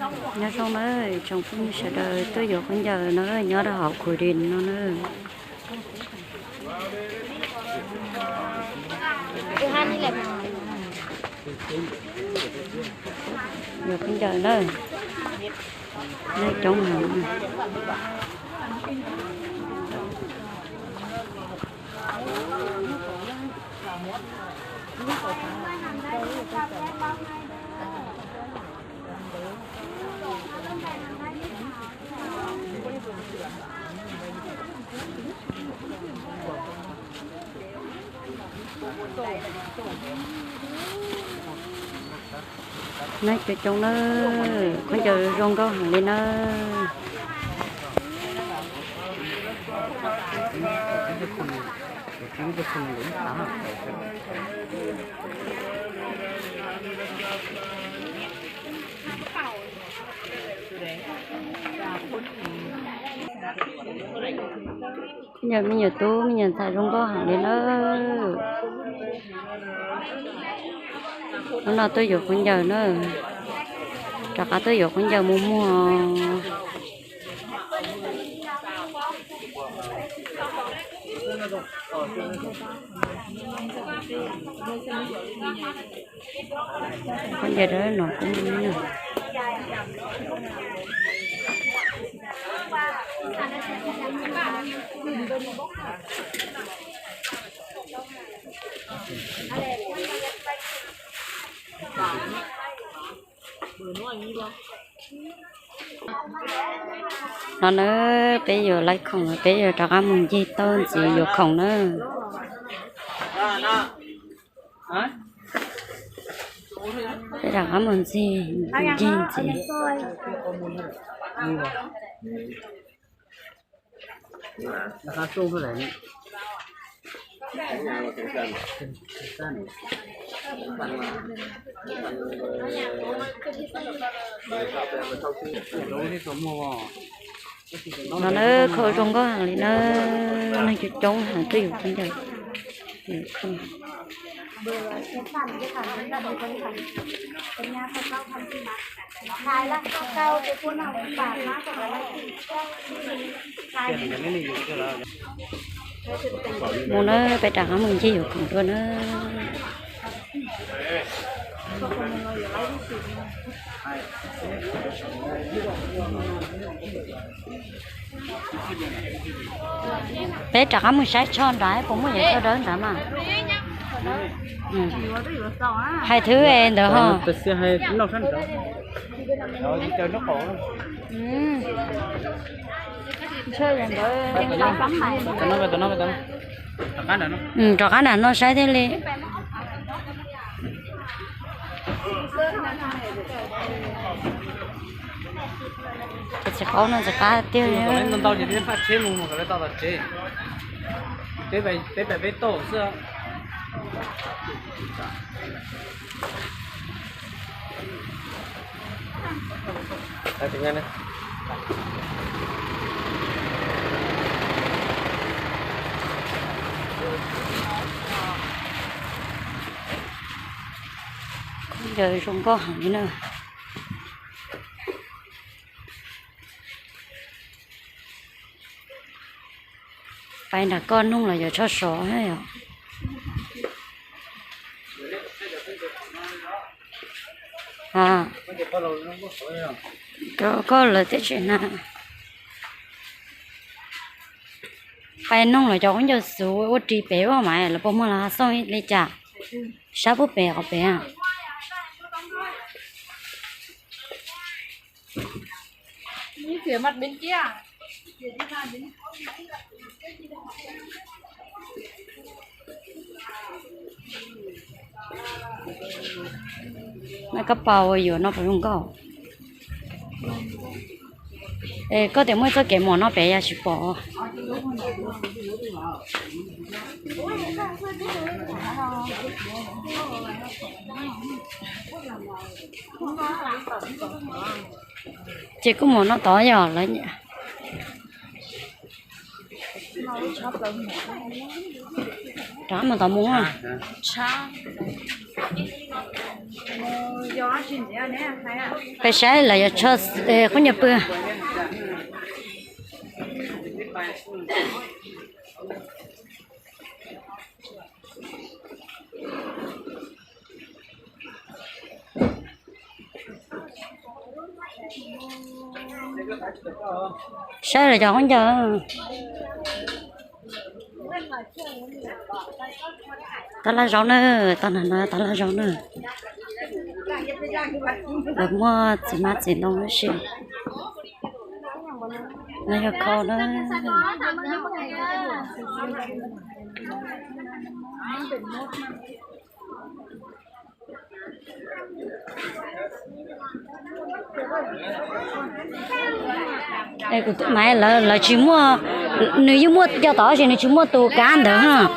Nyob zoo na, tsoom phooj ywg sawv daws, tuaj yuav khaub ncaws no nyob rau hauv Khus Dis no na. Yuav khaub ncaws na, neeg coob heev. Neeg coob coob na, khaub ncaws zoo nkauj heev li na. Khaub ncaws me nyuam tub me nyuam ntxhais zoo nkauj heev li na. Hnub no tuaj yuav khaub ncaws na, rov qab tuaj yuav khaub ncaws mus muag. Khaub ncaws rau no kuj muaj. No na, peb yuav laib khoom, peb yuav rov qab mus ncig tauj ntxiv yuav khoom na. Peb rov qab mus ncig, ncig ntxiv. No na, khau zoo nkauj heev li na, neeg coob coob heev twb yuav khaub ncaws. Mus na, peb rov qab mus ncig yuav khoom dua na. Peb rov qab mus saib tsho nrad puas muaj yawm tsho dawb nrad mas. Hais thwb ntawd ho. Rov qab nram no saib thiaj li. Txiv qaub no txiv qab tiag li. Ntau ces peb faj tsheb mus, kom lawv tau tom tsev. Peb pais peb tauj xwb. Yog zoo nkauj heev li na. Pais nram koj noog los yuav tsho sov thiab yom. Rau koj lawv teb tsev na. Pais noog los cov khaub ncaws xuv ua ris pem ua mas lawv puas muag los xauj li cas. Sab pub pem qhov pem. Na koj pom uas yuav no puas zoo nkauj? Es koj tias muaj txoj kev mom no pem yog tsis pom. Ces kuj mus no tod yog lawv. Rov mus tom mus. Peb saib lawv yuav tsho qhob nyuj pw. Saib lawv cov khaub ncaws. Tab laj zaub na, tau na no tab laj zaub na. Lawv muaj txiv hmab txiv ntoo tab sis no yog khau na. Kuv mas lawv tsis muaj, nws yeej muaj cov tod tab sis nws tsis muaj tus kab ntawd.